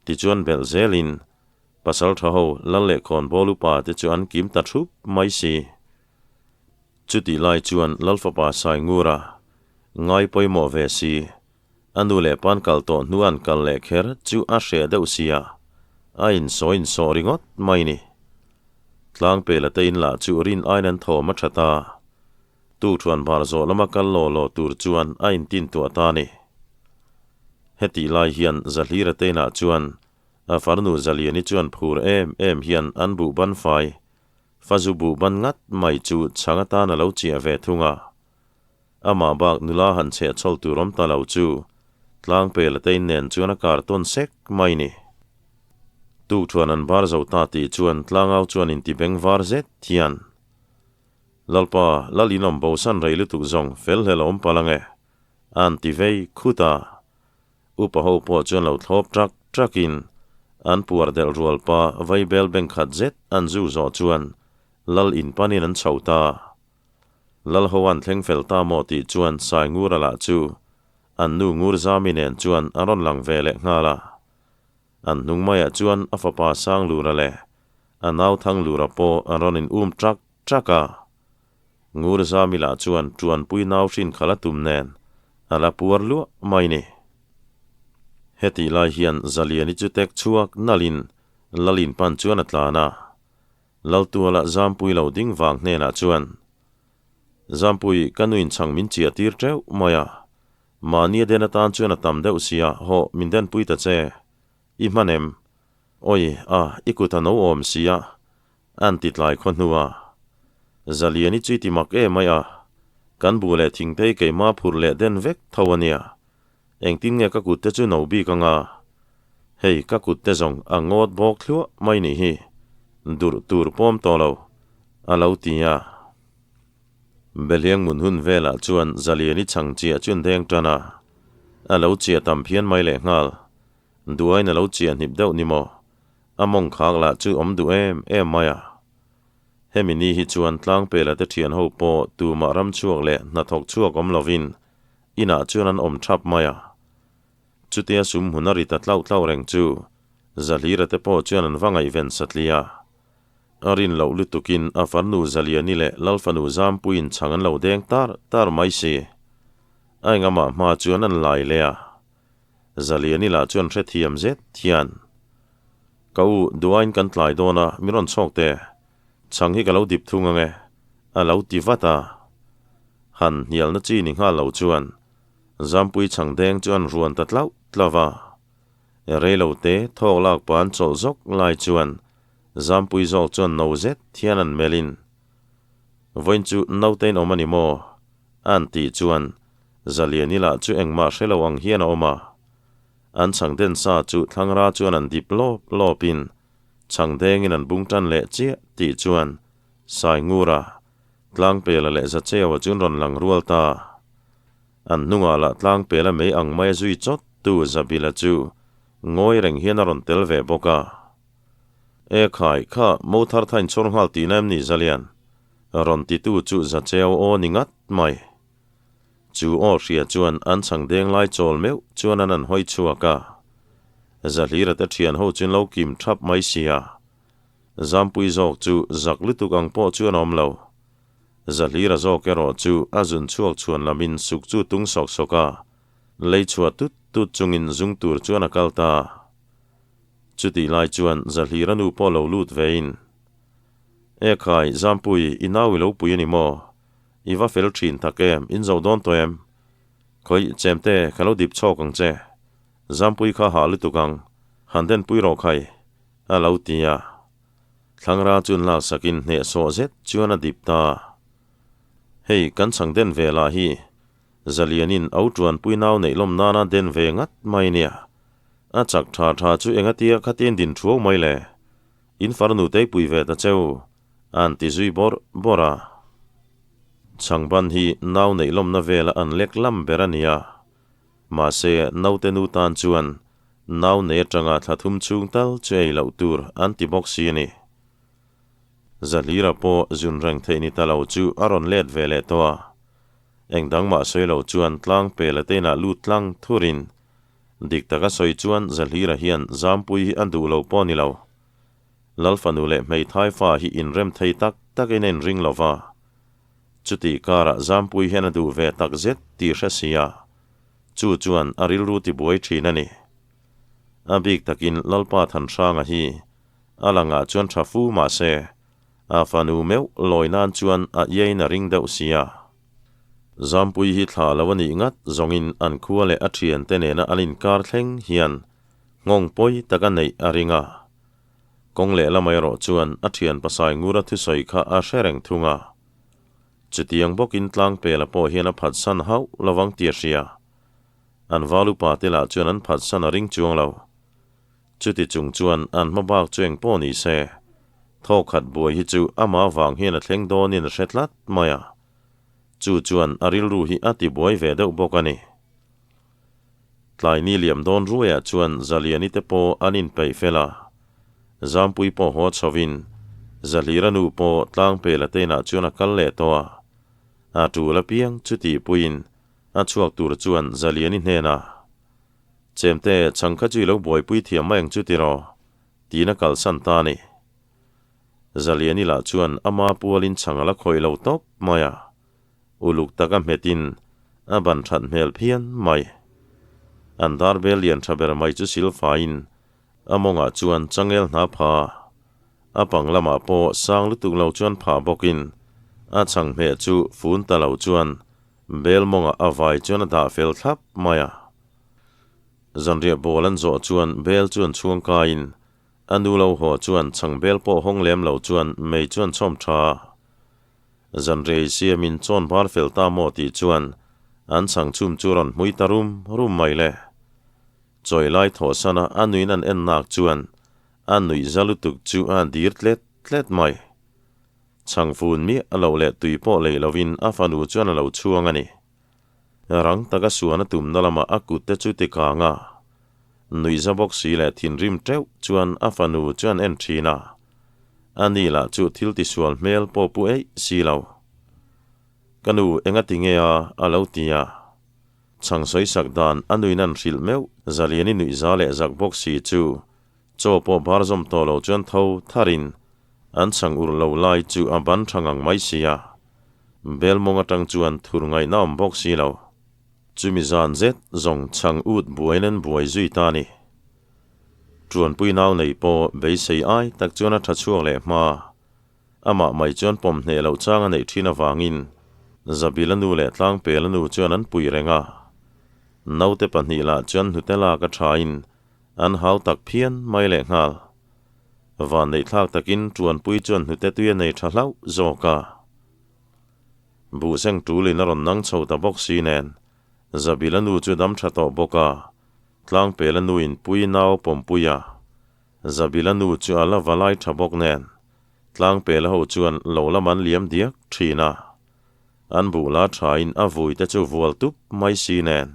Tichuan belh zelin Pasal tha ho Lal leh Khawnbawl upa te chu an kim ta thup mai si. Chutih lai chuan Lal fapa Saingura, ngai pawimawh ve si, a nu leh pan kal tawh hnu an kal leh kher chu a hreh deuh sia, a insawi insawh ringawt mai ni. Tlangpela te in lah chu rin aiin an thawm a tha ta. Tukthuan bar zawh lama kal law law tur chuan a intintuah ta ni. Hetih lai hian Zahlira te inah chuan A farnu Zaliani chuan phur em em hian an buh ban fai. Fazu buh ban ngat mai chu chhang atan a lo chiah ve thung a. Amah bak nula han chheh chhawl tur awm ta lo chu tlang pel a tein nen chuan a kar tawn sek mai ni. Tukṭhuan an bar zo ta tih chuan tlangau chuan inti beng var zet hian, Lalpa, lal in awm bosan rei lutuk zawng fel hlel a awm palh ange, an ti vei khut a. Upa ho pawh chuan lo thlawp ṭak ṭakin an puar delh rual pa vaibel beng khat zet an zu zawh chuan lal in panin an chho ta. Lal ho an thleng fel ta maw tih chuan Saingura lah chu an nu Ngurzami nen chuan a rawn lang ve leh nghal a. An hnung maiah chuan a fapa Sanglura leh a nau Thanglura pawh an rawn in um ṭak ṭak a. Ngurzami lah chuan ṭuanpui nau hrin khalh a tum nen a la puar luah mai ni. Hetih lai hian Zaliani chu tek chhuak nalhin Lalin pan chuan a tlan a. Laltuala Zampui lo ding vang hnenah chuan, Zampui, ka nuin chhang min chiah tir teuh mai a. Mahni a den atan chuan a tam deuh sia, hawh, min denpui ta che. I hman em? Awi, a, i kut a no awm sia, an ti tlai khaw hnu a. Zaliani chu i ti mak em mai a, kan bu leh thingtei keimah phurh leh den vek tho a nia. Engtin nge ka kut te chu no bik anga? Hei, ka kut te zawng a ngawt bawk thluah mai nih hi, durh tur pawm tawh lo, a lo ti a. Beliang mun hun velah chuan Zaliani chhang chiah chu an deng tan a, a lo chiah tam phian mai leh nghal. Duaiin a lo chiah hnip deuh ni maw? A mawng khak lah chu awm duh em em mai a. Hemi ni hi chuan Tlangpela te thian ho pawh tumah ram chhuak leh hnathawk chhuak awm lovin inah chuan an awm thap mai a. Chutia sum hmun a ri ta tlauh tlauh reng chu Zahlira te pawh chuan an va ngaihven satli a. A rin loh lutukin a farnu Zaliani leh Lalfanu Zampuiin chhang an lo deng tar tar mai si. A engamah hma chuan an lai leh a. Zaliani lah chuan hrethiam zet hian, Ka u, duain kan tlai dawn a, min rawn chhawk teh. Chhang hi ka lo dip thung ang e, a lo ti vat a. Han hnialna chi ni nghal lo chuan Zampui chhang deng chu an ruan ta tlauh tlauh va. Reilo te thawk lak pan chawlh zawk lai chuan Zampui zawk chuan no zet hian an melhin, Vawiin chu naute in awm a ni maw? An tih chuan Zaliani lah chu engmah hre lo ang hian a awm a. An chhang den sa chu thlangra chuan an dip lawp lawpin chhang dengin an bung tan leh chiah tih chuan Saingura, Tlangpela leh Zacheua chu an rawn lang rual ta. An hnungah lah Tlangpela mei ang maia zui chawt tu Zabila chu ngawi reng hian a rawn tel ve bawk a. E khai, kha mo thar thain chhawr nghal tihna em ni Zalian? Rawn titu chu Zacheu aw ni ngat mai. Chu aw hria chuan an chhang deng lai chawl meuh chuan an an hawi chhuak a. Zahlira te thian ho chu an lo kim thap mai sia. Zampui zawk chu zak lutuk ang pawh chu an awm lo. Zahlira zawk erawh chu a zun chhuak chhuan lamin suk chu tung sawk sawk a, lei chhuah tut tut chungin zung tur chuan a kal ta. Chutih lai chuan Zahlira nu pawh lo lut vein, E khai, Zampui, i nau i lo pui a ni maw? I va fel thin tak em, in zo dawn tawh em? Khawih, chemte, ka lo dip chhawk ang che. Zampui kha hah lutuk ang, han denpui rawh khai, a lo ti a. Thlangra chuan laksakin hnehsawh zet chuan a dip ta. Hei, kan chhang den ve lah hi, Zalianin au tuanpui nau neih lawm nana den ve ngat mai nia. A chak tha tha chu engatia khatin din thuau mai le? In farnu teipui ve ta cheu, an ti zui bawrh bawrh a. Chhangban hi nau neih lawmna vela an lek lam ber a ni a. Mahse, naute nu tan chuan nau nei atanga thla thum chhung tal chu ei loh tur an ti bawk si a ni. Zahlira pawh zun reng theih ni ta lo chu a rawn let ve leh tawh a. Eng dang mah sawi lo chuan tlang pela te inah lut tlang thurin Dik taka sawi chuan Zahlira hian Zampui hi a duh lo pawh a ni lo. Lalfanu leh hmeithai fa hi inrem thei tak takin a inring lo va. Chutih karah Zampui hian a duh ve tak zet tih hre si a, chu chuan a rilru tibuai thin a ni. A bik takin Lalpa Thanhranga hi a langah chuan tha fu mah se, a fanu meuh lawi nan chuan a iaiin a ring deuh si a. Zampui hi thla lo a nih ngat zawngin an khua leh a thiante nena an inkar thleng hian nghawng pawi tak a neih a ring a. Kawng lehlam erawh chuan a thian pasai ngura thusawi kha a hre reng thung a. Chutiang bawkin tlangpela pawh hian a phatsan hauh lovang tih a hria. An val upa te lah chuan an phatsan a ring chuang lo. Chuti chung chuan an hma bak chu eng pawh ni se, thawkhat buai hi chu amah vang hian a thleng dawnin a hre tlat mai a. Chu chuan a rilru hi a tibuai ve deuh bawk a ni. Tlaini liam dawn ruaiah chuan Zaliani te pawh an inpeih fel a. Zampui pawh haw chhovin Zahlira nu pawh Tlangpela te inah chuan a kal leh tawh a. A tul apiang chuti puiin a chhuak tur chuan Zaliani hnenah, Chemte, chhang kha chu i lo buaipui thiam mai ang chu tiraw? tiin a kalsan ta a ni. Zaliani lah chuan ama pualin chhang a la khawih lo tawp mai a. Uluk taka hmetin a ban that hmel phian mai. An darbel lian tha ber mai chu silfaiin a mawngah chuan changel hna pha a pang lamah pawh sang lutuk lo chuan phah bawkin a chhang hmeh chu fun ta lo chuan bel mawngah a vai chuan a dah fel thlap mai a. Zanriah bawl an zawh chuan bel chu an chhuang kaiin a nu lo haw chuan chhang bel pawh hawng lem lo chuan mei chu an chhawm tha a. Zan rei siamin chawn bar fel ta maw tih chuan an chhang chhum chu rawn hmui ta rum rum mai le. Chawi lai thawhsana a nuin an en nak chuan a nuih za lutuk chu a dir tlet tlet mai. Chhang fun miah a loh leh tui pawh lei lovin a fanu chuan a lo chhuang a ni. Rang taka suan a tumna lamah a kut te chu ti kang a, nuih za bawk si leh thinrim teuh chuan a fanu chuan en thin a. A ni lah chu thil tisual hmel pawh pu eih si lo. Ka nu enga ti nge a? a lo ti a. Chhang sawi sak dan a nuin an hrilh meuh Zaliani nuih za leh zak bawk si chu chaw pawh bar zawm tawh lo chuan tho tharin an chhang ur lo lai chu a ban tha ngang mai si a. Bel mawng atang chuan thur ngaihna awm bawk si lo. Chumi zan zet zawng chhang ut buain an buai zui ta a ni. Ṭuanpui nau nei pawh beisei ai tak chuan a ṭha chhuak leh hma. Amah mai chuan pawm hneh loh chang a neih ṭhin avangin Zabila nu leh Tlangpela nu chuan an pui reng a. Naute pahnih lah chuan hnute lak a ṭhain an hau tak phian mai leh nghal. Vanneihthlak takin Ṭuanpui chuan hnute tui a nei ṭha hlauh zawk a. Buhseng ṭulin a rawn nang chho ta bawk si nen Zabila nu chu dam ṭha tawh bawk a. Tlangpela nuin pui nau pawmpui a, Zabila nu chu a la va lai tha bawk nen, Tlangpela ho chuan lo lam an liam diak thin a. An buh la thain a vui te chu vual tup mai si nen,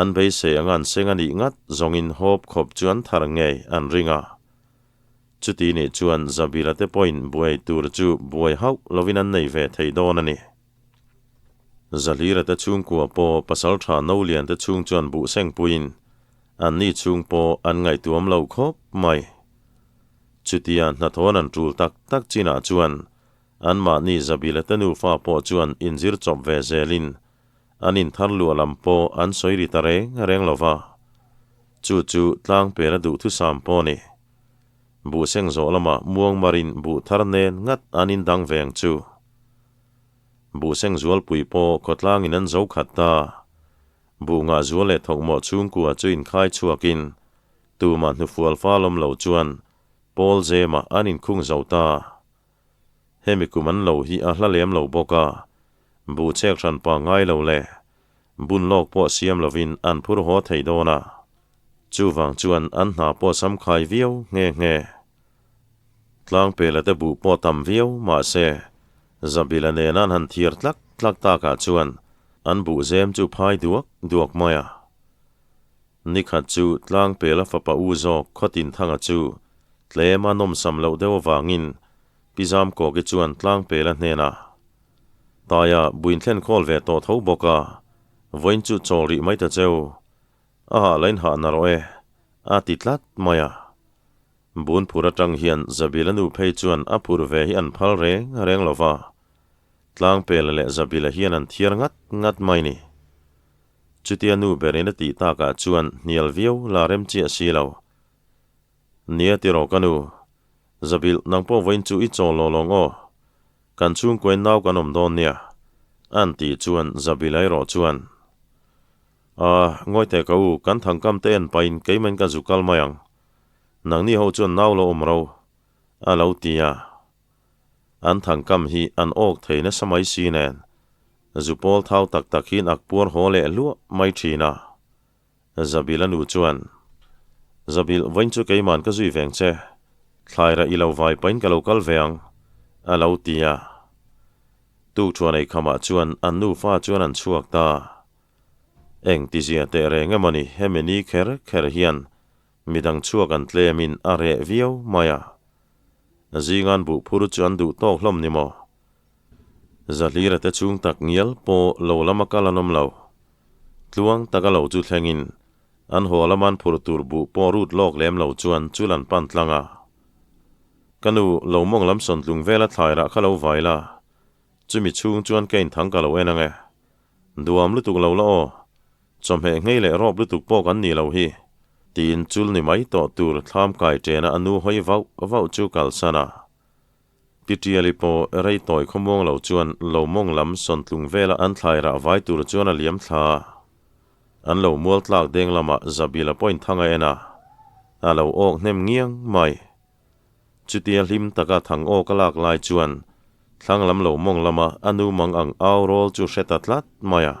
an beisei anga an seng a nih ngat zawngin hawp khawp chu an thar ngei an ring a. Chuti nih chuan Zabila te pawhin buai tur chu buai hauh lovin an nei ve thei dawn a ni. Zahlira te chhungkua pawh pasal tha no lian te chhung chuan buh seng puiin an ni chhung pawh an ngaihtuam lo khawp mai. Chutia hnathawhn an tul tak tak chinah chuan anmahni Zabila te nufa pawh chuan inzir chawp ve zelin an inthar luah lam pawh an sawi ri ta reng reng lo va. Chu chu tlangpela duhthusam pawh a ni. Buh seng zawh lamah muangmarin buh thar nen ngat an indang veng chu. Buhseng zualpui pawh khawtlangin an zo khat ta. Buh ngah zual leh thawkmawh chhungkua chu inkhai chhuakin tumah hnufual fal awm lo chuan Paul Zema an inkhung zo ta. Hemi kum an lo hi a hla lem lo bawk a, buh chek hran pa ngai lo leh bun lawk pawh siam lovin an phur haw thei dawn a. Chuvang chuan an hna pawh samkhai viau nghe nghe. Tlangpela te buh pawh tam viau mahse Zabila nena an han thiar tlak tlak takah chuan an buh zem chu phai duak duak mai a. Nikhat chu Tlangpela fapa u zawk Khawtinthanga chu tlema nawmsam loh deuh avangin Pi Zamkawki chuan Tlangpela hnenah, Taia buinthlen khawl ve tawh tho bawk a, vawiin chu chawl rih mai ta cheu, a hah lain hah na rawh e, a ti tlat mai a. Bun phur atang hian Zabila nu phei chuan a phur ve hi an phal reng reng lo va, Tlangpela leh Zabila hian an thiar ngat ngat mai ni. Chutia nu berin a tih takah chuan hnial viau la rem chiah si lo. Nia tiraw ka nu, Zabil nang pawh vawiin chu i chawl lo lawng aw, kan chhungkuain nau kan awm dawn nia, an tih chuan Zabila erawh chuan, Aah, ngawi teh ka u, kan thangkam te en pahin keimahin ka zu kal mai ang. Nangni ho chuan nau lo awm ro. A lo ti a. An thangkam hi an awk thei nasa mai si nen, zupawl thau tak tak hian ak puar haw leh hluah mai thin a. Zabila nu chuan, Zabil, vawiin chu keiman ka zui veng che, thlaira i lo vai pahin ka lo kal ve ang, a lo ti a. Tukṭhuan eikhamah chuan an nufa chuan an chhuak ta. Eng tizia teh reng emaw ni hemi ni kher kher hian midang chhuak an tlemin a reh viau mai a. Zingan buh phur chu an duh tawk hlawm ni maw? Zahlira te chhung tak ngial pawh lo lama kal an awm lo. Tluang taka lo chu thlengin an haw lama an phur tur buh pawh rut lawk lem lo chuan chul an pan tlang a. Ka nu, lo mawng lam sawntlung vela thlairah kha lo vai la, chumi chhung chuan ka inthang ka lo en ang e. Duam lutuk lo la aw, chawhmeh nghei leh rawp lutuk pawh kan nih loh hi, tiin chul ni mai tawh tur thlam kai ṭena a nu hawi vauh vauh chu kalsan a. Pi Ṭiali pawh rei tawi khawmuang lo chuan lo mawng lam sawntlung vela an thlai rah vai tur chuan a liam thla a. An lo mual tlak deng lamah Zabila pawhin thang a en a, a lo awk hnem ngiang mai. Chutia hlim taka thang awk a lak lai chuan thlang lam lo mawng lama a nu mang ang au rawl chu hre ta tlat mai a.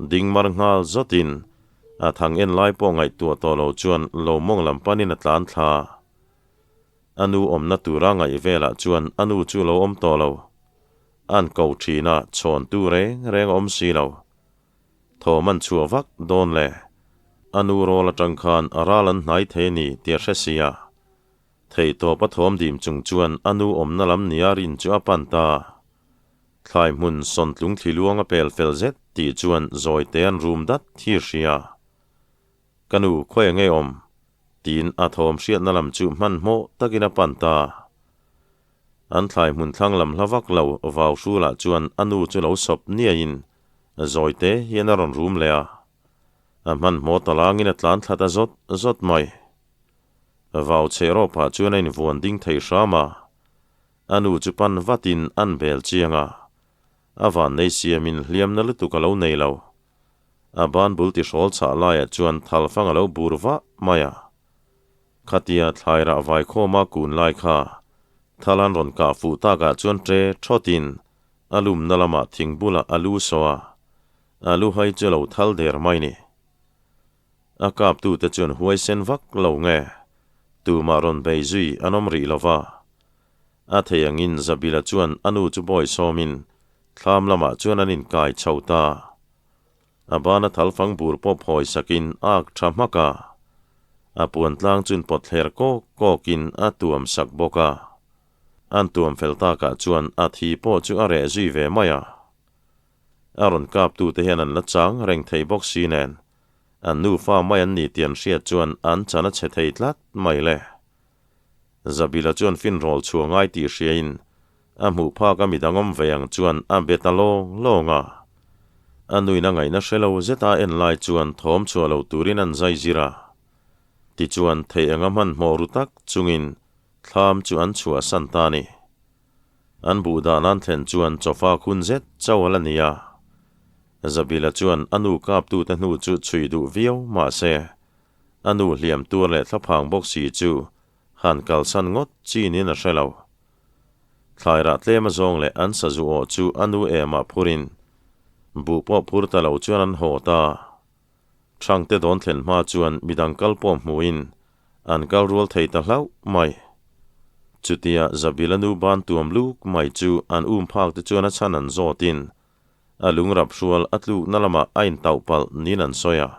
Ding mar nghal zawtin a thang en lai pawh ngaihtuah tawh lo chuan lo mawng lam panin a tlan thla. A nu awmna tura ngaih velah chuan a nu chu lo awm tawh lo. An ko thin a, chhawntu reng reng a awm si lo. Thawm an chhuah vak dawn le. A nu rawl atang khan a ral an hnai thei a ni tih a hre si a. Theihtawp a thawm dim chung chuan a nu awmna lam nia rin chu a pan ta. Thlai hmun sawntlung thli luang a pel fel zet tih chuan zawite an rum dat thi hria. Ka nu, khawi a nge awm? Tiin a thawm hriatna lam chu hmanhmawh takin a pan ta. An thlai hmun thlang lam hla vak lo vau hrulah chuan a nu chu lo sawp niaiin zawite hian a rawn rum leh a. A hmanhmawh ta langin a tlan thla ta zawt zawt mai. Vau chhe rawpah chuan a invuan ding thei hram a. A nu chu pan vatin an bel chiang a. A vannei siamin hliamna lutuk a lo nei lo. A ban bul tihrawl chhah laiah chuan thalfang a lo bur vah mai a. Khatia thlairah vaikhawma kun lai kha Thalan rawn kah fuh takah chuan ṭe ṭhawtin a lumna lamah thing bulah a lu saw a, a lu hai chu a lo thal der mai ni. A kaptute chuan huaisen vak lo nge tumah rawn bei zui an awm rih lo va. A thei angin Zabila chuan a nu chu bawi sawmin thlam lamah chuan an inkai chho ta. A bana thalfang bur pawh phawi sakin a ak tha hmak a, a puan tlang chun pawt thler kawk kawkin a tuam sak bawk a. An tuam fel takah chuan a thi pawh chu a reh zui ve mai a. A rawn kaptute hian an la chang reng thei bawk si nen, an nufa mai an ni tih an hriat chuan an chan a chhe thei tlat mai le. Zabila chuan finrawl chhuah ngai tih hriain a hmuh phak a midang awm ve ang chuan a be ta lawng lawng a. A nuin a ngaihna hre lo zeta a en lai chuan thawm chhuah lo turin an zai zir a. Tichuan thei anga hmanhmawh ru tak chungin thlam chu an chhuahsan ta a ni. An buh dan an thlen chuan chawfa khun zet chauh a la ni a. Zabila chuan a nu kaptute hnu chu chhui duh viau mah se A nu hliam tuar leh thlaphang bawk si chu han kalsan ngawt chin in a hre lo. Thlairah tlem a zawng leh an sazu awh chu a nu emah phurin buh pawh phur ta lo chuan an haw ta. Thangte dawn thlen hma chuan midang kal pawh hmuhin an kal rual thei ta hlauh mai. Chutia Zabila nu ban tuam luk mai chu an um phak te chuan a chhan an zawtin a lungrap hrual a tlukna lamah a intauh palh niin an sawi a.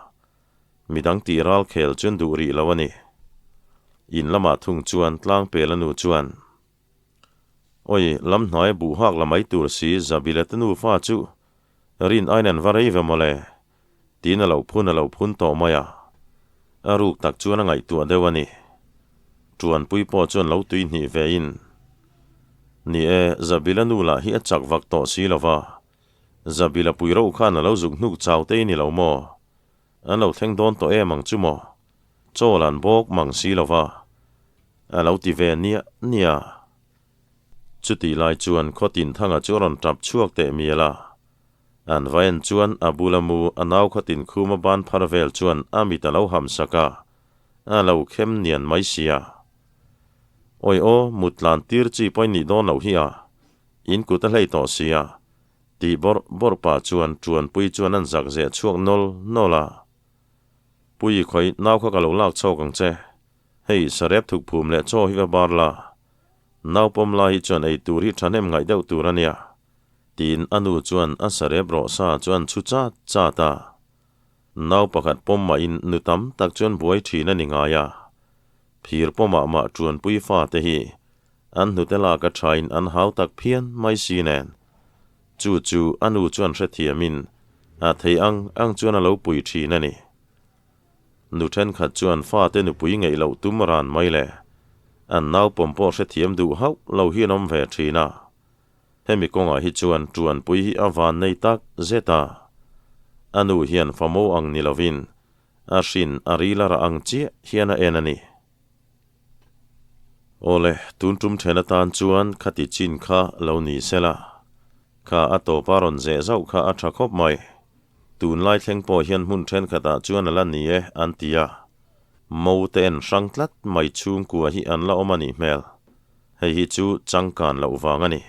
Midang tih ral khel chuan duh rih lo a ni. In lamah thung chuan Tlangpela nu chuan, Awi, lam hnuaia buh hak la mai tur si Zabila te nufa chu rin aiin an va rei ve mawle, tiin a lo phun a lo phun tawh mai a. A ruk tak chuan a ngaihtuah deuh a ni. Ṭuanpui pawh chuan lo tui hnih vein, Ni e, Zabila nu lah hi a chak vak tawh si lo va, Zabila pui reuh khan a lo zuk hnuk chau te i ni lo maw? An lo thleng dawn tawh em ang chu maw? Chawl an bawk mang si lo va, a lo ti ve niah niah. Chutih lai chuan Khawtin Thanga chu a rawn tap chhuak teh mial a. An va en chuan a bula mu a nau Khawtin khuma ban phar vel chuan a mit a lo ham sak a, a lo khem nian mai sia. Awi aw, mut tlan tir chi pawhin nih dawn loh hi a, in kut a hlei tawh sia, tih bawrh bawrh pah chuan Ṭuanpui chuan an zak zeh chhuak nawl nawl a. Pui khawi nau kha ka lo lak chhawk ang che. Hei, sarep thuk phum leh chaw hi va bar la. Nau pawm lai hi chuan ei tur hi ṭhahnem ngaih deuh tur a nia. Tiin a nu chuan a sarep rawh sa chu an chhu chat chat a. Nau pakhat pawm mahin nu tam tak chuan buai ṭhin a ni ngai a. Phir pawmah mah ṭuanpui fate hi an hnute lak a ṭhain an hau tak phian mai si nen. Chu chu a nu chuan hrethiamin a thei ang ang chuan a lo pui ṭhin a ni. Nu ṭhenkhat chuan fate nupui ngeih loh tum ran mai le. An naupawm pawh hrethiam duh hauh lo hi an awm ve ṭhin a. Hemi kawngah hi chuan ṭuanpui hi a van nei tak zet a. A nu hian famo ang ni lovin a hrin a ril a rah ang chiah hian a en a ni. Awle, tun tum then atan chuan khati chin kha lo ni sela. Kha a tawpa rawn zeh zauh kha a tha khawp mai. Tunlai thleng pawh hian hmun thenkhatah chuan a la ni e an ti a. Mo te en hrang tlat mai chhungkua hi an la awm a nih hmel. Hei hi chu changkan loh vang a ni.